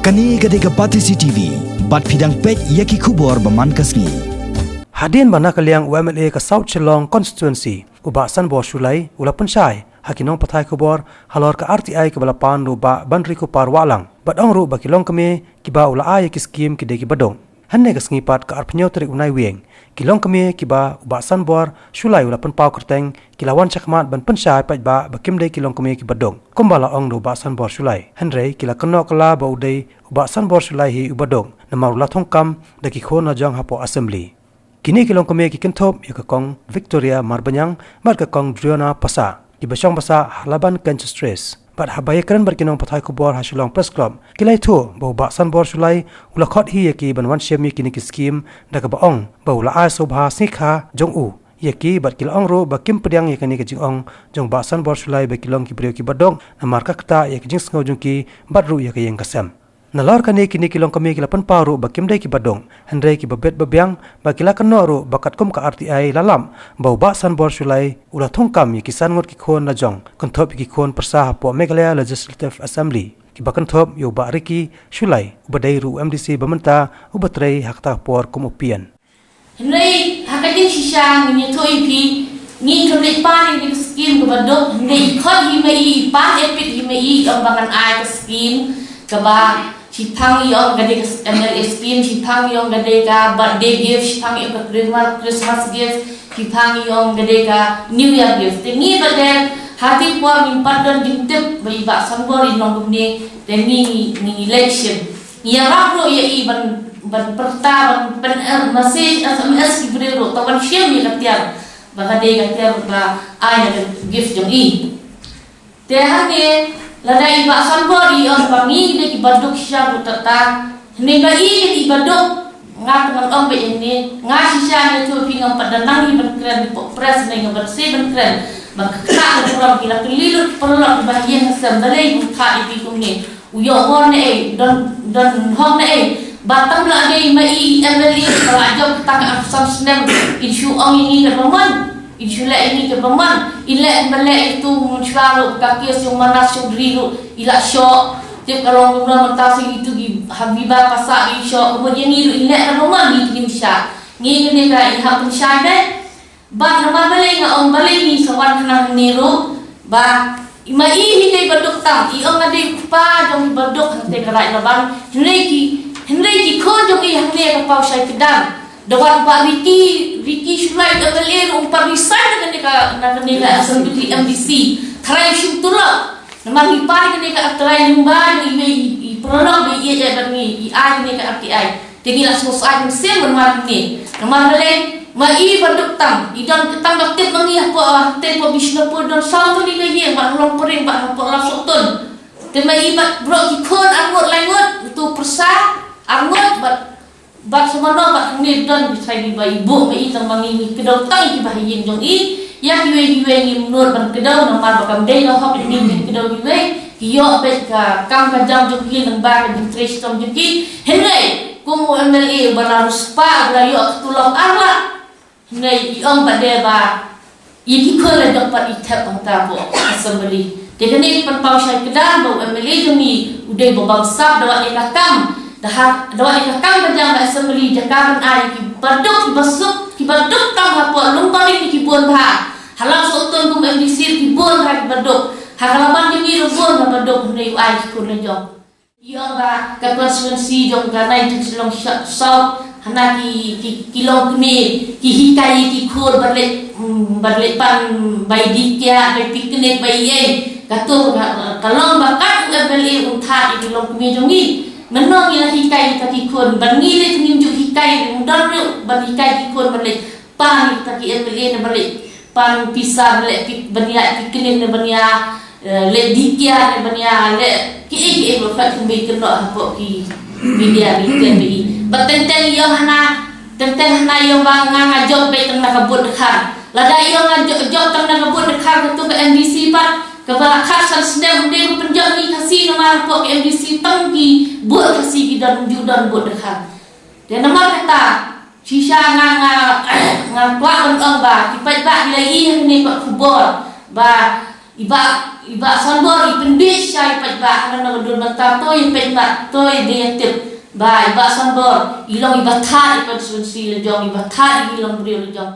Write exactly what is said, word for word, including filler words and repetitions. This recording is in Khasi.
Kane ka dei ka Batesi T V, bad phi dang peit ïa ki khubor ba man ka sngi. Hadien ba na ka liang u M L A ka South Shillong Constituency, u Bah Sanbor Shullai, u la pynshai ha ki nongpathai khubor halor ka R T I kaba la pan da u Bah Banrikopar Wahlang, bad ong ruh ba ki longkmie kiba u la ai ïa ki skim ki dei kiba duk. Hynne ka sngi pat, ka arphew tarik u Naiwieng, ki longkmie kiba u Bah Sanbor Shullai u la pynpaw kyrteng, ki la wan shakhmat ban pynshai paidbah ba kim dei ki longkmie kiba duk, kumba la ong da u Bah Sanbor Shullai. Hynrei ki la kynnoh kylla ba u dei u Bah Sanbor Shullai hi uba duk, namar u la thungkam da ki khun la jong hapoh Assembly. Kine ki longkmie ki kynthup ïa ka Kong Victoria Marbaniang bad ka Kong Driona Passah, kiba shong basa ha Laban Kent Trust. Bad haba ïakren bad ki nongpathai khubor ha Shillong Press Club, ki la ïathuh ba u Bah Sanbor Shullai u la khot hi ïa ki ban wan shim ïa kine ki skim, da kaba ong ba u la ai sngewbha sngikha jong u ïa ki, bad ki la ong ruh ba kim pdiang ïa kane ka jingong jong u Bah Sanbor Shullai ba ki long ki briew kiba duk, namar ka ktah ïa ka jingsngew jong ki bad ruh ïa ka ïing ka sem. Nalor kane, kine ki longkmie ki la pynpaw ruh ba kim dei kiba duk, hynrei kiba bit ba biang, bad ki la kynnoh ruh ba katkum ka R T I la lap ba u Bah Sanbor Shullai u la thungkam ïa ki san ngut ki khun la jong, kynthup ïa ki khun pyrsa hapoh Meghalaya Legislative Assembly, kiba kynthup ïa u Bah Ricky Shullai, uba dei ruh u M D C ba mynta, uba trei ha kata ka por kum u P N. Hynrei ha ka jingshisha ngin ïathuh ïa phi, ngi khlem leit pan ïa ka skim kaba duk, hynrei i khot hi ma i, i pan epit hi ma i, ong ba ngan ai ka skim kaba shiphang i ong ka dei ka M L A skim, shiphang i ong ka dei ka birthday gift, shiphang i ong ka Christmas, Christmas gift, shiphang i ong ka dei ka New Year gift. Te ngi ba dei ha ti por ngim pat don jingtip ba i Bah Sanbor i long kumne, te ngi ngi ngi leit shim. Ïarap ruh ïa i ban, ban pyrta, ban pyn, eh, message S M S ki briew ruh, to ban shim ïa ka tiar ba ka dei ka tiar ba ai na ka gift jong i. Te hangne lada i Bah Sanbor i ong ba ngi dei kiba duk shisha ruh, tata, hynrei ba i dei kiba duk, nga te ngan ong ba ine, nga shisha ne tu phi ngam pat da nang i ban kren hapoh press ne, nga ban sei ban kren ba ka khlak ka burom ki la kylli lut ki paralok kiba ha ïing ha sem, balei bun kha i phi kumne. U ïoh bor ne ei, don, don hok ne ei. Ba tam la dei ma i M L A ba la jop kata ka arphew san snem, in shu ong ïa ngi katba mon, in shu leh ïa ngi katba mon. In leh, in ba leh ïa tu mynshuwa ruh, ka case jong Manas Chaudhary ruh i la shoh. Tip ka long kumno mynta sa ïa tu ki ha Viva Passah i shoh. Ka mut ïa ngi ruh in leh katba mon, ngi ngim shah. Ngi kane ka i hap pynshai dei. Bad namar balei nga ong balei ngi sa wan hangne ruh, ba i ma i hi dei ba duk tam, i ong nga dei u kpa jong i ba duk hangtei ka Raid Laban, hynrei ki, hynrei ki khun jong i hangne ka Paw Shai Kdar. Da wat ba Ricky, Ricky Shullai da ka le ruh um pat resign na kane ka, na kane ka assembly M D C. Tharai shim tulop. Namar i pa i kane ka tharai lyngba i, i, i paralok ba i ïeit bad ngi, i ai kane ka R T I. Te ngi la sngewsih mynsiem namar kine. Namar balei, ma i ba duk tam, i don ka tam ba tip ma ngi hapoh, ah, te hapoh Bishnupur don saw tylli ka ïing, bad Longpring, bad hapoh Lapsawtun. Te ma i bad baroh ki khun arngut laingut, utu pyrsa arngut, bad, bad sa mano bad hangne don ki trai ba i buh ma i tang ma ngi ngi kdew tang kiba ha ïing jong i. Ïa kiwei kiwei ngim nud ban kdew namar ba kam dei ka hok ngi ngi kdew kiwei. Ki ïoh beit ka kam ka jam jong ki lyngba ka jingtrei shitom jong ki. Hynrei kum u M L A uba la riewspah uba la ïoh ka tulop ar lak, hynrei i ong pat de ba ïa ki khun la jong pat i thep hangta hapoh assembly. Te kane ka pynpaw shai kdar ba u M L A jong ngi u dei ba bamsap da wat ïa ka kam, da ha, da wat ïa ka kam ka jam ka assembly, jaka ban ai ïa ki baduk, ki basuk, ki baduk tam hapoh Longpring ki bun bha. Ha Lapsawtun kum M D C ki bun bha ki baduk. Ha ka Laban jong ngi ruh bun bha baduk, hynrei u ai ki khun la jong. I ong ba ka constituency jong ka nineteen Shillong Sha-, South, hana ki, ki, ki longkmie ki hikai ïa ki khun ban leit, mm, ban leit pan bai dih kiad, bai picnic, bai ïeng. Kato ka, ka long ba kat u M L A un thad ïa ki longkmie jong ngi. Mynno ngi la hikai ïa kita ki khun, ban ngi leit ngim ju hikai, ngim don ruh ban hikai ki khun ban leit pan ïa kita ki M L A ne ban leit pan pisa, ban leit pic-, ban ïa picnic ne ban ïa, eh, leit dih kiad ne ban ïa leit kiei kiei ba phet kumba i kynnoh hapoh ki media ba i kren ba i. Ba teng teng i ong hana, teng teng hana i ong ba nga nga jop beit tang na ka booth dkhar. Lada i ong nga jo-, jop tang na ka booth dkhar, kato ka M D C pat kaba la khatsan snem ym dei ban pynjop ngi Khasi namar hapoh ka M D C tang ki booth Khasi ki don, ym ju don booth dkhar. Te namar kata, shisha nga, nga, nga kwah ban ong ba ki paidbah ki la ïohi ha kane ka khubor ba I Bah, i Bah Sonbor i pynbeit sha i paidbah, hana na ka dur mynta to i paidbah, to i dei i tip. Ba i Bah Sonbor i long i ba thad i constituency la jong, i ba thad i long briew la jong.